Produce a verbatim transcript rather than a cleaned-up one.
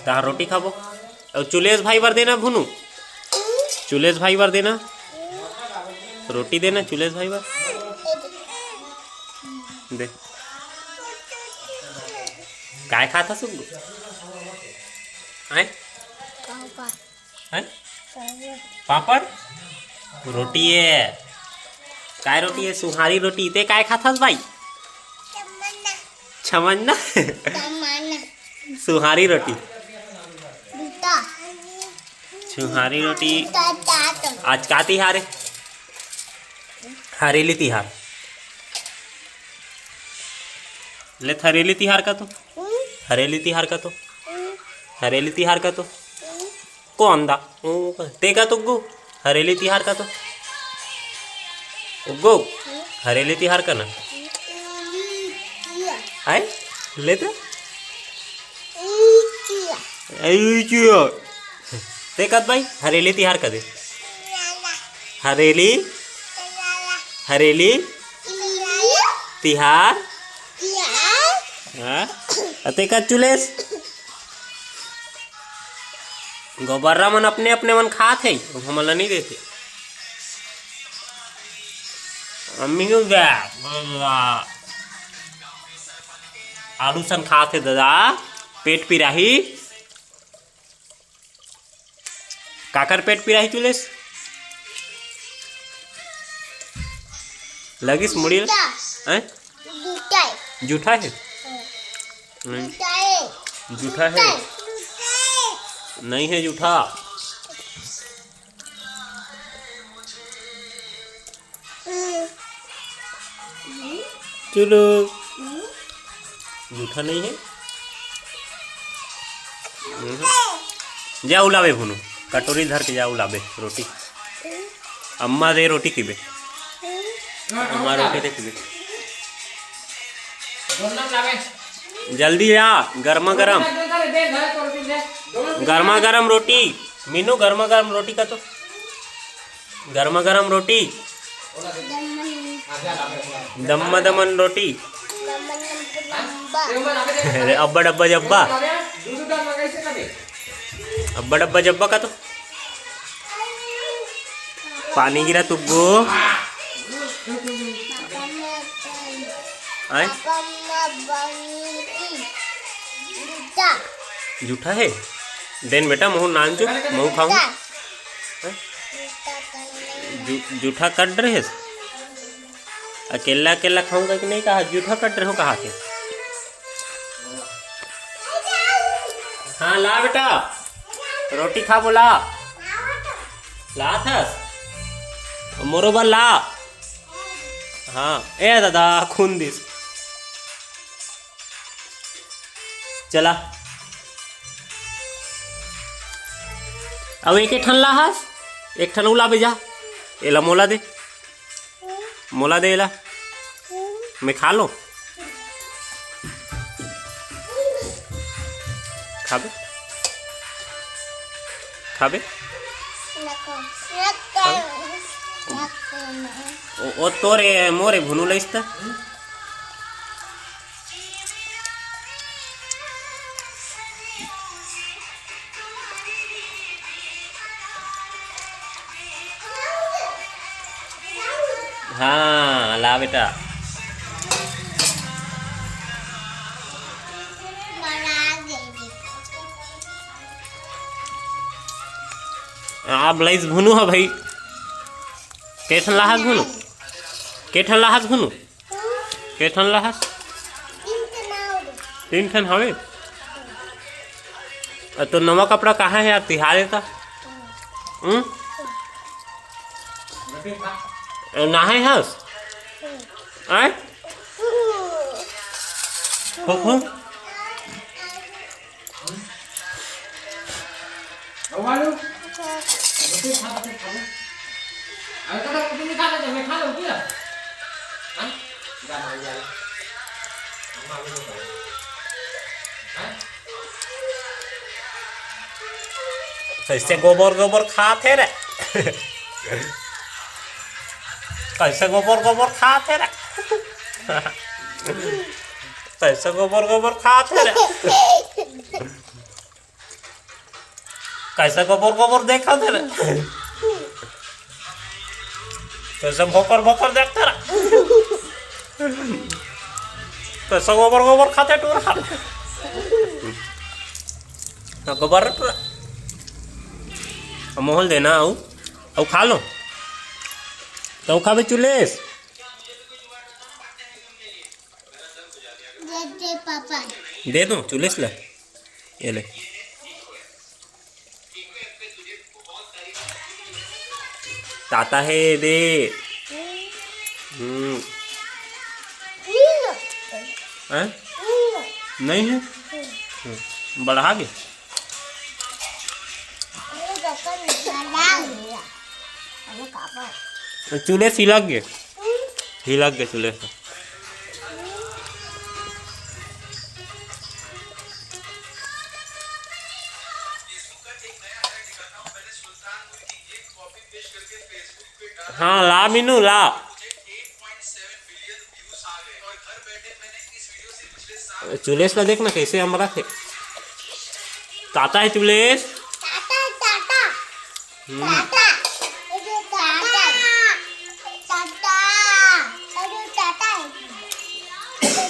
तहां रोटी खाबो। अउ चुलेश भाई बर देना भुनू, चुलेश भाई बर देना, रोटी देना चुलेश भाई बर। दे। काय खाथस गुग्गू? आय? पापड़। हैं? पापड़। पापड़? रोटी हे। काय रोटी हे? सुहारी रोटी। ते काय खाथस भाई? चमन्ना। छमन्ना? चमन्ना। सुहारी रोटी। जूठा। सुहारी रोटी। जूठा चाट। आज का तिहार हे? हरेली तिहार। ले हरेली तिहार का तो। हम्म। हरेली तिहार का तो। हम्म। हरेली तिहार का तो। हम्म। कौन दा? ओ, ते का तुग्गू? हरेली तिहार का तो। उग्गू, हरेली तिहार का ना। आय? ले तो। आय, चिया। ते कत भाई, हरेली तिहार का दे। हरेली, हरेली तिहार। हाँ? अते का चुलेस? गोबर्रा मन अपने अपने मन खात हे, हमन ला नहीं देते। अम्मी क्यों गया? आलू सन खात हे दादा, पेट पिराही। काकर पेट पिराही चुलेस? लगिस मुड़ी ल-, हैं? जूठा हे। जूठा हे? हाँ। नहीं। जूठा हे। जूठा हे। जूठा हे। नहीं हे जूठा। हम्म। चलो। हम्म। जूठा नहीं हे। हम्म। जा उलाबे भुनू, कटोरी धर के जा उलाबे रोटी। अम्मा दे रोटी किबे। अम्मा रोटी दे किबे। जल्दी आ, गरमा गरम। गरमा गरम रोटी। मीनू, गरमा गरम रोटी का तो। गरमा गरम रोटी। दम्मा दमन रोटी। अरे अब्बा डब्बा जब्बा। अब्बा डब्बा जब्बा का तो। पानी गिरा तुग्गो। आय? जूठा हे। देन बेटा, महू नान चुप, महू खाऊं। हैं? जू-, जूठा कट रहे हस? अकेला अकेला खाऊंगा कि नहीं कहा, जूठा कट रहे हो कहा के? हाँ, ला बेटा, रोटी खा बोला। ला थस? मोरो बर ला। हाँ, ए दादा, खून दिस। चला। अब एक, एक ठन ला हस, एक ठन उला बेजा। एला मोला दे। मोला दे एला। मैं खा लो। खाबे? खाबे? नको। नको। खाबे? नको। ओ, ओ तोरे, मोरे भुनू लइस त। हाँ, ला बेटा। आप लइस भुनू ह भाई। के ठन लाहस भुनू? के ठन लाहस भुनू? के ठन लाहस? तीन ठन हवे। अ, तो नवा कपड़ा कहाँ हे यार? तिहार हे त। हम्म? अ, नहाए हस? आय? हो, हो। कैसे गोबर गोबर खात हे रे? कैसे गोबर गोबर खात हे रे? कैसे गोबर गोबर खात हे रे? कैसे गोबर गोबर देखा तेरे? कैसे भोकर भोकर देखते रहा? कैसे गोबर गोबर खाते टूरा? हाँ, गोबर टूरा। मोहल देना, आऊ, आऊ खा लो। तो खाबे चुलेस? दे दे पापा। दे दो चुलेस ले। ये ले। ताता है दे। हम्म। हैं? नहीं है। हम्म। बढ़ा के। चूल्हे सिलक गे। हिलक गे चूल्हे से। हाँ, ला मीनू, ला। चुलेश ला देख ना, कैसे अमरत हे। ताता है चुलेश। ताता, ताता। हम्म। ताता।